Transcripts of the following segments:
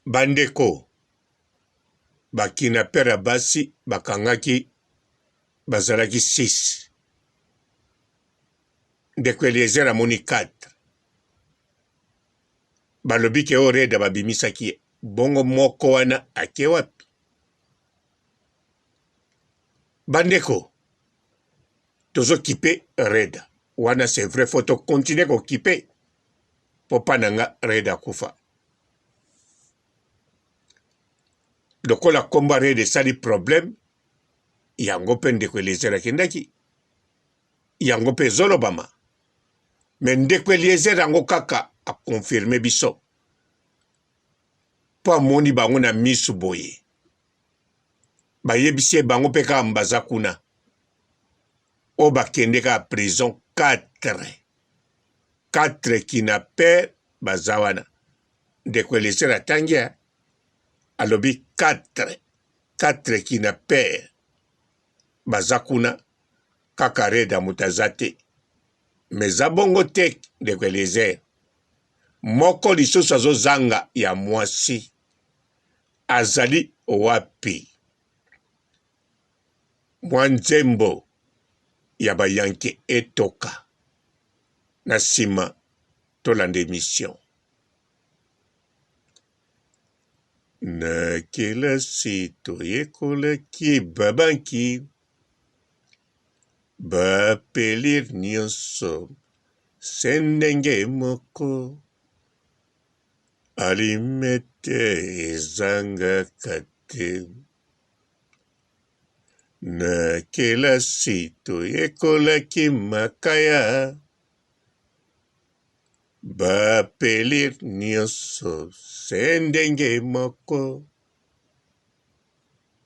Bandeko, ba kidnappeurs ya basi bakangaki bazalaki 6. Ndeko Eliezer amoni 4. Balobi ke oyo Reda babimisaki ye. Bongo moko wana ake wapi? Bandeko, tozo kipe Reda wana, c'est vrai, faut to continuer ko kipe po pa na nga Reda akufa. Lokola kombo ya Reda esali problème, yango pe ndeko Eliezer akendaki, yango pe ezolobama. Mais ndeko Eliezer yango kaka a confirmer biso po amoni bango na misu boye, bayebisi ye bango pe kaka baza kuna oyo bakende kaka prison 4 4 kidnappeurs baza wana. Ndeko Eliezer atangi alobi 4 4 kidnappeurs baza kuna kaka Reda moto aza te. Mais eza bongo te ndeko Eliezer. Moko lisusu azozanga ya mwasi azali wapi? Mwa nzembo ya ba yanke etoka na sima tolanda emission. Na kelasi toyekolaki ba banki, ba pelire nionso se ndenge moko, allumette ezangaka te. Na kelasi toyekolaki makaya. Ba pelire nionso se ndenge moko,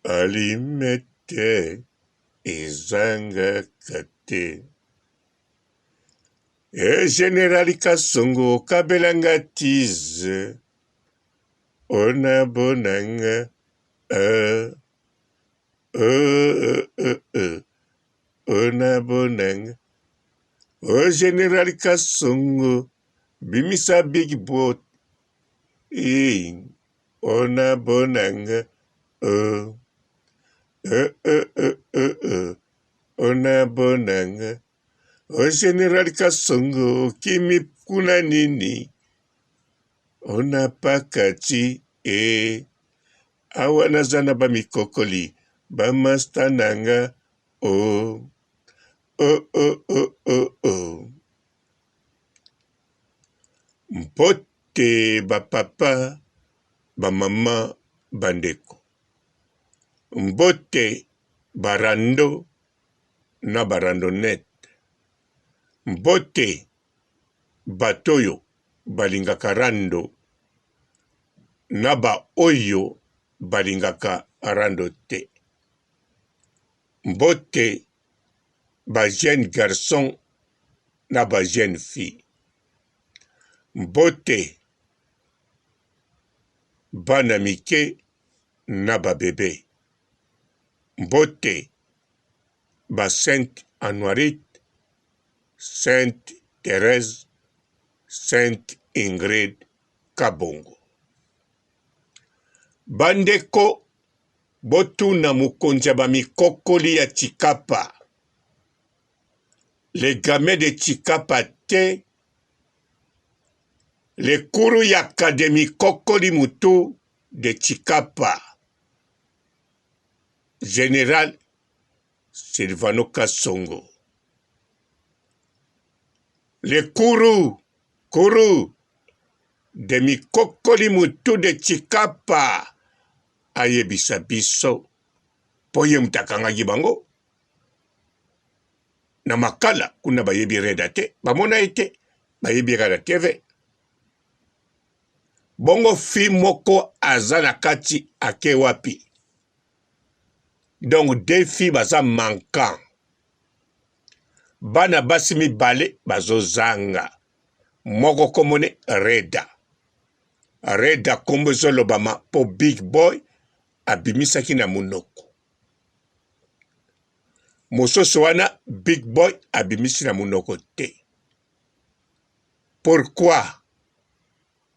allumette ezangaka te. E General Kasongo okabela nga tize ona bonanga eh, eh, eh, eh, ona bonanga o General Kasongo bimisa big boat eh, ona bonanga eh, eh, eh, eh, eh, eh, ona bonanga O General Kasongo okimi kuna nini? Ona pakati e awa naza na ba mikokoli ba masta na nga o o o o o o Mbote ba papa ba mama ba ndeko mbote ba rando na ba randonnette. Mbote bato oyo balingaka rando na ba oyo balingaka rando te. Mbote ba jeunes garçons na ba jeunes filles. Mbote bana mike na ba bebes. Mbote ba sainte Anuarite, sainte Therèse, sainte Ingrid Kabongo. Bandeko botuna mokonzi ya ba mikokoli ya Tshikapa, le gamin de Tshikapa te, le kuru yaka de mikokoli mutu de Tshikapa. General Silvano Kasongo. Le Kuru, Kuru de Mikokoli Mutu de Tshikapa ayebisa biso mpo ye moto akangaki bango na makala kuna bayebi reda te bamona ye te bayebi ye kaka na tv bongo fi moko aza na kati ake wapi donc deux filles baza manquant bana basi mibale bazozanga moko kombo ne reda reda kombo ezolobama po big boy abimisaki na monoko mosusu wana big boy abimisi na monoko te pourquoi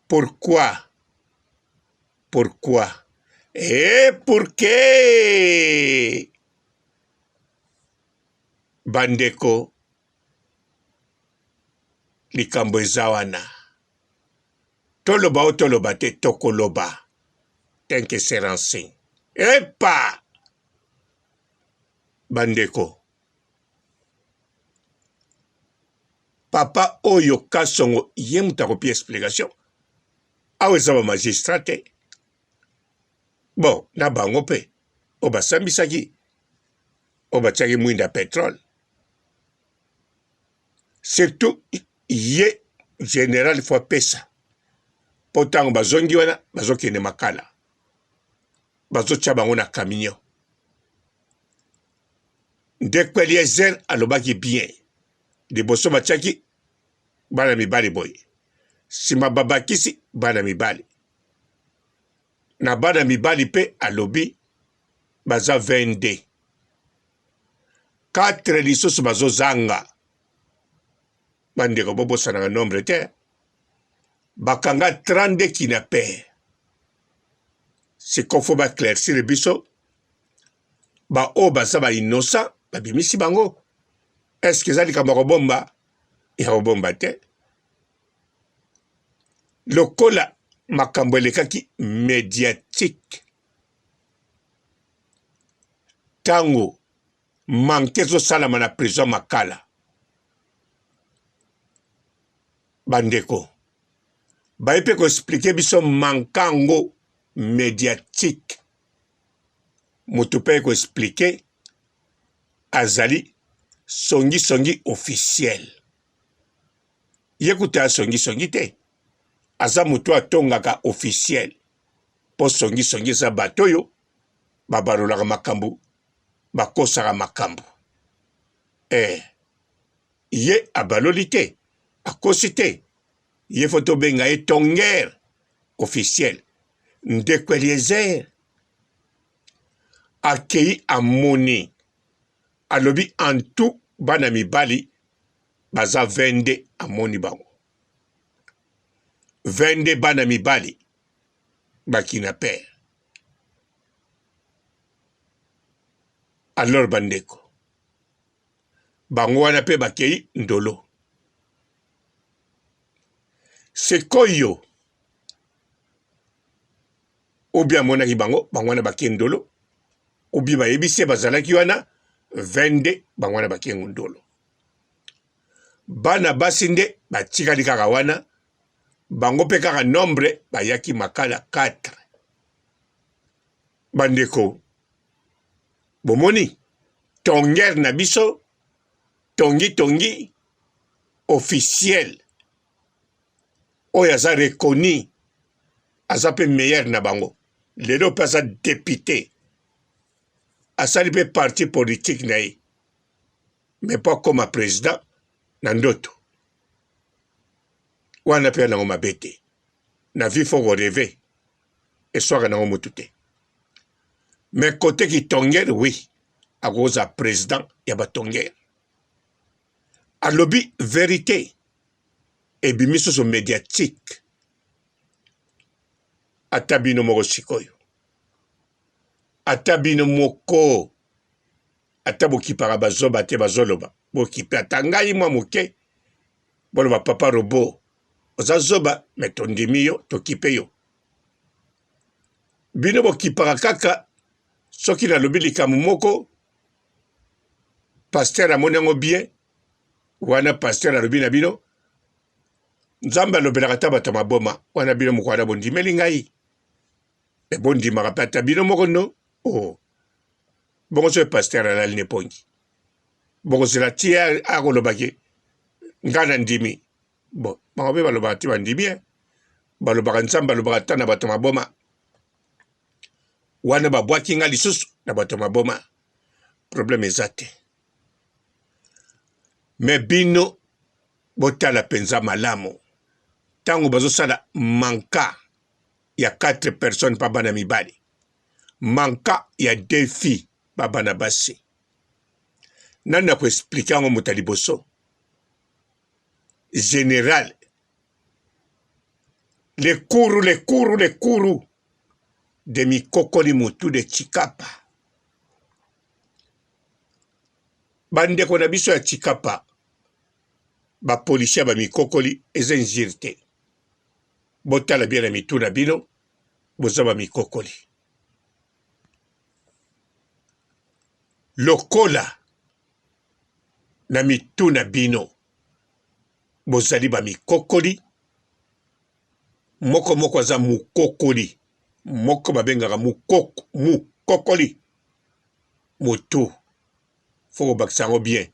pourquoi? Pourquoi et pourquoi? Bandeko, likambo eza wana. Toloba o toloba te, tokoloba. Tenke se renseigne. Epa! Bandeko, papa oyo Kasongo ye moto akopi explication. Awa eza ba magistrat te. Bon, na bango mpe oyo basambisaki, oyo batiaki mwinda petrole. Surtout ye general faut apesa mpo ntango bazongi wana bazokende makala bazotya bango na camion. Ndeko Eliezer alobaki bien liboso batiaki bana mibali boye nsima babakisi bana mibali na bana mibali mpe alobi baza 22 4 lisusu bazozanga. Bandeko bobosanaka nombre te, bakanga 32 kidnappeurs. Sikoyo fo ba éclaircir biso baoyo baza ba innocent babimisi bango. Est-ce que eza likambo ya kobomba? Ya kobomba te. Lokola makambo elekaki mediatique ntango manque ezosalama na prison Makala, bandeko baye mpe koexplike biso manque yango mediatique. Moto mpe aye koexplike azali songisongi officiel. Ye kutu asongisongi te, aza moto atongaka officiel, mpo songisongi eza bato oyo babalolaka makambo, bakosaka makambo. Ye abaloli te, akosi te, ye fo tobenga ye tonger officiel. Ndeko Eliezer akei amoni, alobi en tout bana mibali baza 22, amoni bango 22 bana mibali bakinaper. Alors bandeko bango wana mpe bakei ndolo. Sikoyo obi amonaki bango, bango wana bakei ndolo, obi bayebisi ye bazalaki wana 22, bango wana bakei ndolo. Bana basi nde batikali kaka wana, bango mpe kaka nombre bayaki makala 4. Bandeko bomoni tonger na biso tongi tongi officiel oyo aza reconnu, aza mpe meilleur na bango lelo, mpe aza député, asali mpe parti politique na ye, mais mpo akoma président na ndoto wana mpe yango mabe te. Na vie faut koreve, eswaka nango mutu te. Mais kote kitongere, oui, akoza président ya batongere. Alobi verité ebimi susu médiatique. Ata bino moko sikoyo, ata bino moko, ata bokipaka bazoba te, bazoloba bokipe ata ngai mwa moke, boloba papa robot oza zoba, me tondimi yo, tokipe yo. Bino bokipaka kaka soki nalobi likambo moko, pasteur amoni yango bien wana, pasteur alobi na bino Nzambe alobelaka ata bato ya maboma wana, bino moko wana bondimeli ngai, me bondimaka mpe ata bino moko no. Oh, bongo soki pasteur alali na epongi, bokozela ti akolobaki ngai na ndimi. Bon, bango mpe balobaka ti bandimi, eh. Balobaka Nzambe alobaka ata na bato maboma wana, babwaki ngai lisusu na bato maboma, problème eza te. Me bino botala mpenza malamu ntango bazosala manka ya 4 personnes pa bana mibali, manka ya 2 filles pa bana basi. Nani akoexplike yango? Moto ya liboso, general lekuru lekuru lekuru. De mikokoli mutu de Tshikapa. Bandeko na biso ya Tshikapa, ba policiers ba mikokoli eza injure te. Botala bien na mitu na bino, boza ba mikokoli. Lokola na mitu na bino bozali ba mikokoli, moko moko aza mukokoli, moko babengaka mukoko, mukokoli mutu, faut kobakisa yango bien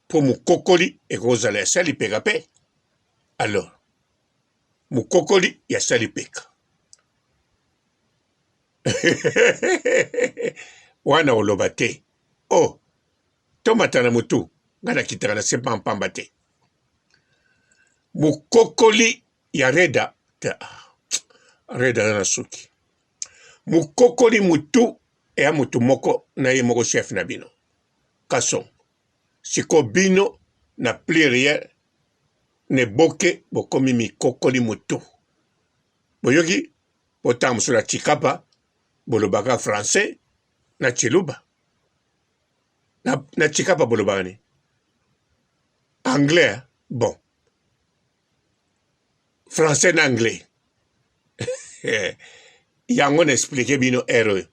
po mukokoli ekozala ya sali peka pe, alors mukokoli ya sali peka wana oloba te oh tomata na mutu nga nakitaka na se pampamba te mokokoli ya reda te ah, reda aza na suki mokokoli mutu eya mutu moko na ye moko chef na bino kason siko bino na pluriel ne boke bokomi mikokoli mutu boyoki botanga mosusu na chikapa bolobaka français na chiluba na, na chikapa bolobaka nini anglais bon français na anglais yango na explike bino heure oyo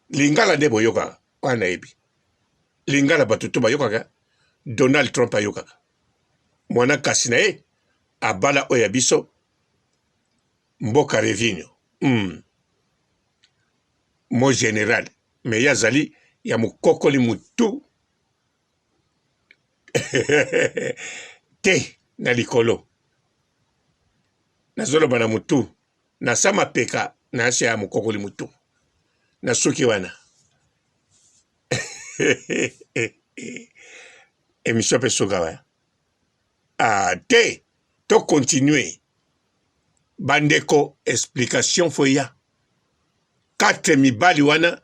lingala nde boyokaka wana nayebi lingala bato to bayokaka donald trump ayokaka mwana kasi na ye abala oyo ya biso mboka revinio Mo general mais ye azali ya mokokoli mutu te na likolo nazoloba na mutu na sa mapeka na se ya mokokoli mutu na suki wana emission mpe suka wa ah, te to continuer bandeko explication fo ya 4 mibali wana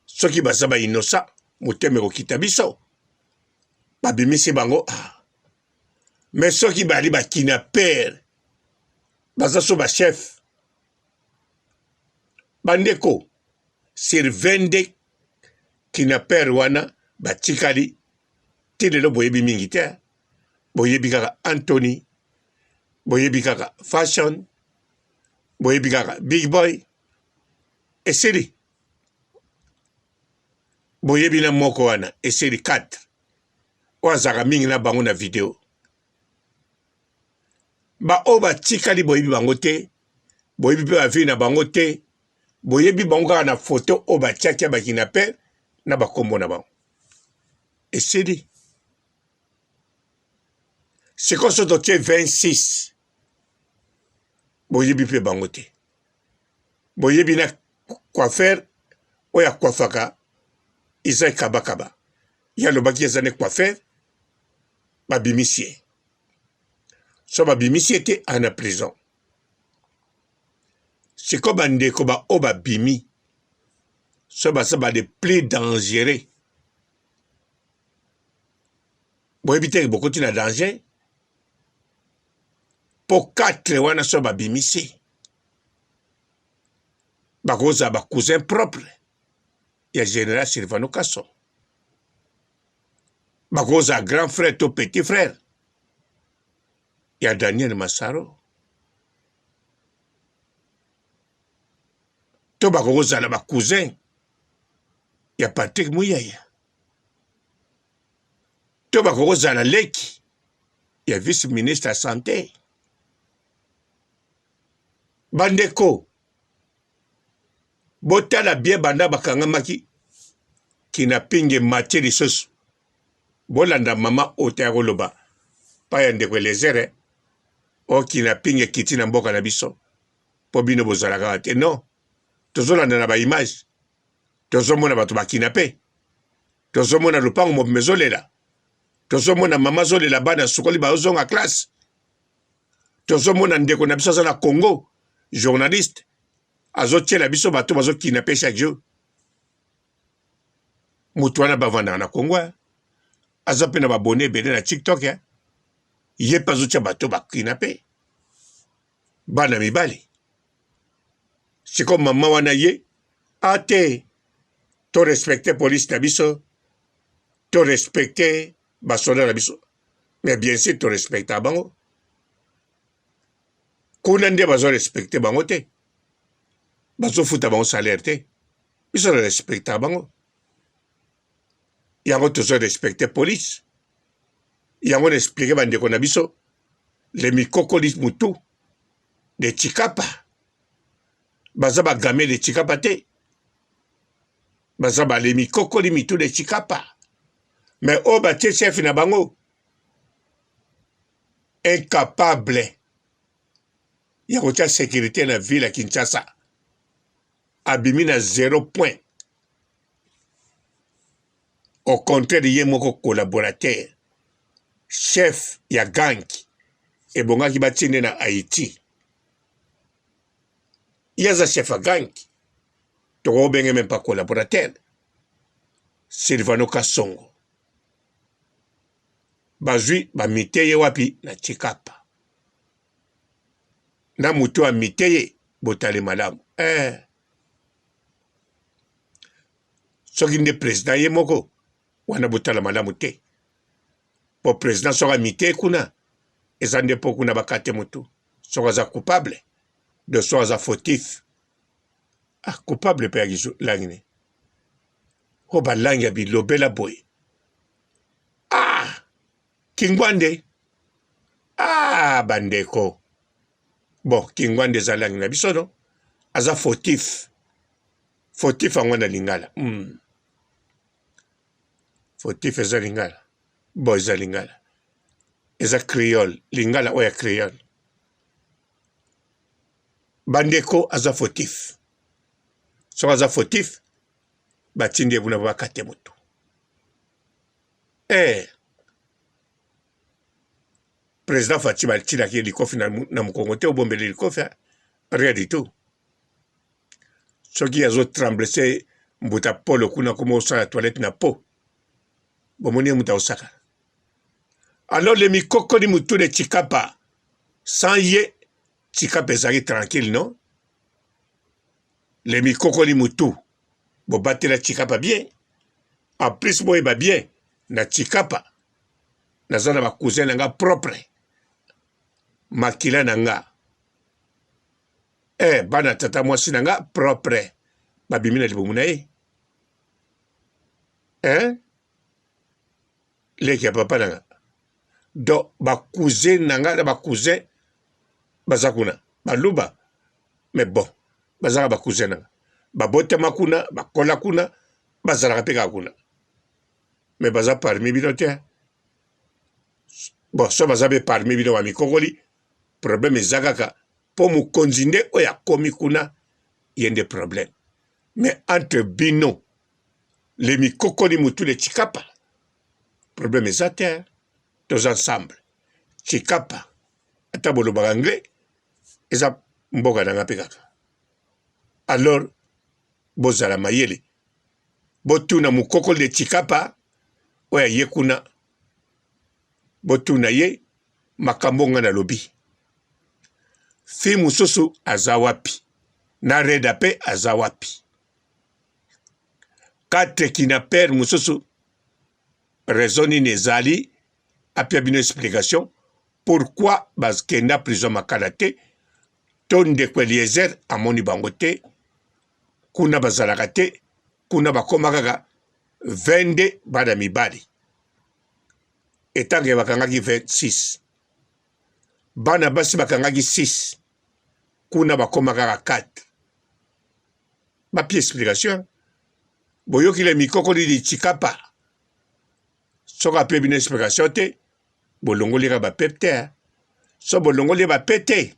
soki baza ba innocent motema ekokita biso babimisi bango ah. mais soki bali ba kidnapper baza so ba chef bandeko sur 22 kidnapper wana batikali ti lelo boyebi mingi te boyebi kaka Anthony boyebi kaka fashion boyebi kaka big boy esili boyebi na moko wana esili 4 oyo azalaka mingi na bango na video baoyo batikali boyebi bango te boyebi mpe bavi na bango te boyebi bango kaka na foto oyo batiaki ya bakinape na bakombo na bango esili sikoyo so totie 26 boyebi mpe bango te boyebi na coiffeur oyo akwafaka eza kabakaba ye alobaki eza ne coiffeur babimisi ye so babimisi ye te ana prison sikoyo bandeko baoyo babimi so baza ba de plus dangereux boyebi te bokoti na danger mpo 4 wana so babimisi bakozala ba cousin propre ya general Silvano Kaso bakozala grand frère to petit frère ya Daniel Masaro to bakokozala ba cousin ya Patrick Muyaya to bakokozala leki ya vice ministre ya sante bandeko botala bien banda bakangamaki kinapinge matie lisusu bolanda mama oyo ta ya koloba pa ya ndeko elezere o kinapinge ekiti na mboka na biso mpo bino bozalaka kaka te non tozolanda na baimage tozomona bato bakinape tozomona lopango mobimba ezolela tozomona mama azolela bana sukoli bazonga classe tozomona ndeko na biso aza na congo journaliste azotiela biso bato bazokinape chaque jour moto wana bavandaka na congo eh. aza mpe na babone ebele na tiktok eh. ye mpe azotia bato bakinape bana mibali sikoyo mama wana ye. A te, to respecte police na biso, to respecte basoda na biso. Mais bien sûr to respecta bango. Kuna nde bazo respecte bango te. Bazofuta bango salaire te. Biso to respecta bango. Yango tozo respecte police. Yango na explique bandeko na biso le mikokoli mutu de Tshikapa baza ba game de Tshikapa te baza ba le mikokoli mitu de Tshikapa mais oyo batie chef na bango incapable ya kotia securite na ville ya Kinshasa abimi na zero point au contraire ye moko collaborateur chef ya gang ebongaki batie nde na Haïti ye aza chef ya gang tokobenge meme pas collaborateur Silvano Kasongo bazwi bamite ye wapi na Tshikapa na moto amite ye botali malamu eh. Soki nde president ye moko wana botala malamu te po president soki amite kuna eza nde po kuna bakate mutu soki aza coupable de soki aza fautif ah coupable pe ya langi ne o balangi ya bilobela boye ah kingwande ah bandeko bon kingwande eza langi na biso no aza fautif Fautif yango na lingala. Fautif eza lingala. Bon eza lingala. Eza créole, lingala oyo ya créole. Bandeko aza fautif. Soki aza fautif, batindi ye kuna bakate motu. Eh. Président Fatshi batindaki ye likofi na, na mokongo te obombeli likofi rien du tout. Soki azo tremble se mbuta polo kuna koma osala toilette na po bomoni ye moto akosaka alors le mikokoli mutu de Tshikapa sans ye Tshikapa ezalaki tranquille non le mikokoli mutu bobatela Tshikapa bien en plus boyeba bien na Tshikapa naza na ba cousin na nga propre makila na nga Eh bana tata mwasi na nga propre babimi na libumu na ye eh? Leki ya papa na nga donc ba cousin na nga na ba cousin baza kuna baluba mais bon bazaka ba cousin na nga babotama kuna bakola kuna bazalaka mpe kaka kuna mais baza parmi bino te bon so baza mpe parmi bino bamikokoli Problème eza kaka po mokonzi nde oyo akomi kuna ye nde problème mais entre bino le mikokoli mutu le tshikapa problème eza te toza ensemble tshikapa ata bolobaka anglais eza mboka na nga mpe kaka alors bozala mayele botuna mokokoli de tshikapa oyo aye kuna botuna ye makambo nga nalobi. Fille mosusu aza wapi? Na Reda pe aza wapi? 4 kidnappeurs mosusu raison nini ezali apia bino explication pourquoi bakenda prison makala te to ndeko Eliezer amoni bango te kuna bazalaka te kuna bakoma kaka 22 bana mibali etange bakangaki 26 bana basi bakangaki 6 kuna bakoma kaka 4 bapie explication boyoki le mikokoli di chikapa soki ape bino explication te bolongoli kaka bapepe te so bolongoli ye bape te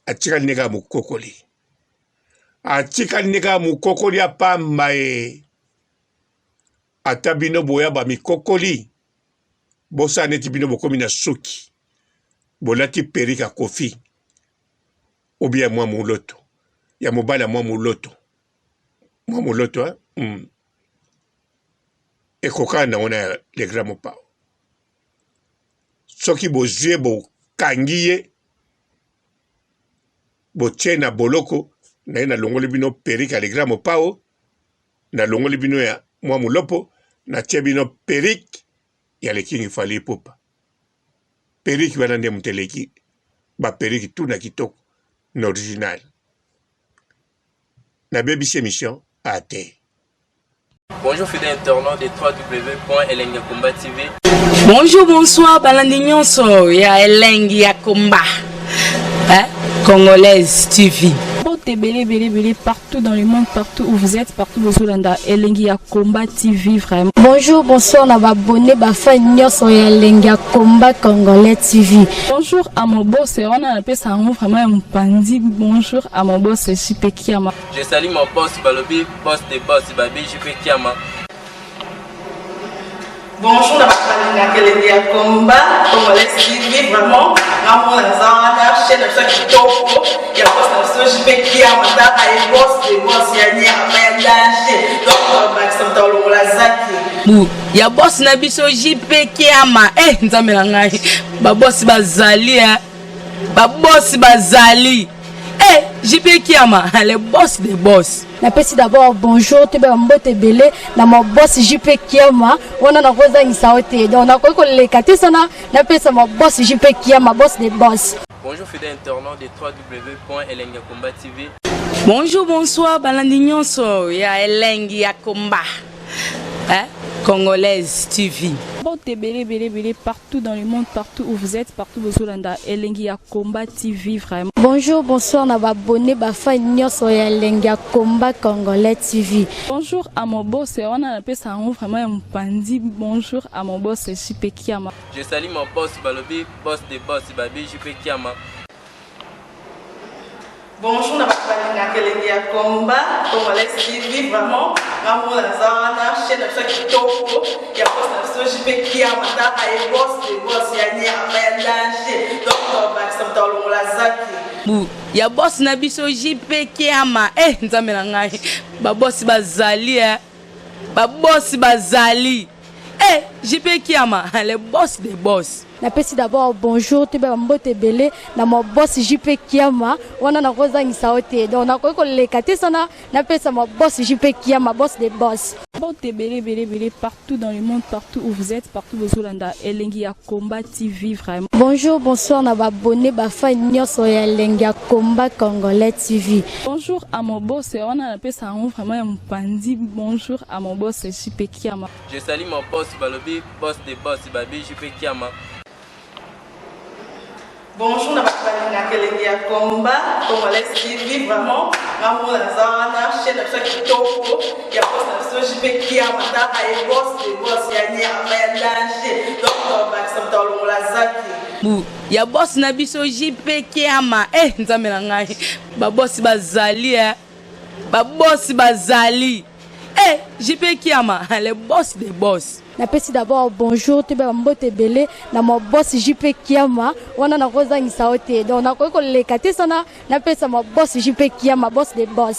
atikali nde kaka mokokoli atikali nde kaka mokokoli ya pamba ye Ata bino boya ba mikokoli bosala neti bino bokomi na suki bolati perruque ya Koffi ou bien ya mwa muloto ya mobali ya mwa muloto mwa muloto hein? Ekokana nango na ya le grand mopao soki bozwi ye bokangi ye botie na boloko naye nalongoli bino perruque ya le grand mopao. Nalongoli bino ya mwa mulopo, natie bino perruque ya le King Fally Ipupa. Perruque wana nde moto eleki ba perruque tout na kitoko na original. Nabebisi emission ah te. Bonjour fidèles internautes de www.elengiyakomba TV. Bonjour, bonsoir, balandi nyonso ya Elengi ya Komba. Hein? Congolaise TV. Mbote ebele ebele ebele partout dans le monde, partout où vous êtes, partout bozolanda Elengi ya Combat TV vraiment. Bonjour, bonsoir na ba abonné ba fan nyonso ya Elengi ya Combat Congolais TV. Bonjour à mon boss, wana napesa yango vraiment ya mopanzi. Bonjour à mon boss JP Kiama. Je salue mon boss balobi boss de boss babi JP Kiama. Bonjour na bato balingaka elengi ya combat congolais TV vraiment ngamona naza wana chaîne na biso ya kitoko ya boss na biso JP Kiama tala ye boss de boss ya nyama ya danger donc bakisa moto alongola zaki bu ya boss na biso JP Kiama eh nzambe na ngai ba boss bazali eh ba boss bazali eh JP Kiama le boss de boss. Napesi d'abord bonjour toyeba mbote ebele na ma boss JP Kiama wana nakozangisa yo te donc nakoki koleka te sana napesa ma boss JP Kiama boss de boss. Bonjour fidèles internautes de www.elengiyakomba TV. Bonjour, bonsoir, balandi nyonso ya Elengi ya Komba. Hein? Congolaise TV. Mbote ebele ebele ebele partout dans le monde, partout où vous êtes, partout bozolanda Elengi ya Combat TV vraiment. Bonjour, bonsoir na ba abonné ba fan nyonso ya Elengi ya Combat Congolais TV. Bonjour à mon boss, wana napesa yango vraiment ya mopanzi. Bonjour à mon boss JP Kiama. Je salue mon boss balobi boss de boss babi JP Kiama. Bonjour na bato balingaka elengi ya combat congolais TV vraiment ngamona naza wana chaîne na biso ya kitoko ya boss na biso JP Kiama tala ye boss de boss ya nyama ya danger donc bakisa moto alongola zaki bu ya boss na biso JP Kiama eh nzambe na ngai ba boss bazali eh ba boss bazali eh JP Kiama le boss de boss. Napesi d'abord bonjour toyeba mbote ebele na ma boss JP Kiama wana nakozangisa yo te donc nakoki koleka te sana napesa ma boss JP Kiama boss de boss. Mbote ebele ebele ebele partout dans le monde, partout où vous êtes, partout bozolanda Elengi ya Combat TV vraiment. Bonjour, bonsoir na ba abonné ba fan nyonso ya Elengi ya Combat Congolais TV. Bonjour à mon boss, wana napesa yango vraiment ya mopanzi. Bonjour à mon boss JP Kiama. Je salue mon boss balobi boss de boss babi JP Kiama. Bonjour na bato balingaka elengi ya combat congolais TV vraiment ngamona naza wana chaîne na biso ya kitoko ya boss na biso JP Kiama tala ye boss de boss ya nyama ya danger donc bakisa moto alongola zaki bu ya boss na biso JP Kiama eh nzambe na ngai ba boss bazali eh ba boss bazali eh JP Kiama le boss de boss. Napesi d'abord bonjour toyeba mbote ebele na ma boss JP Kiama wana nakozangisa yo te donc nakoki koleka te sana napesa ma boss JP Kiama boss de boss.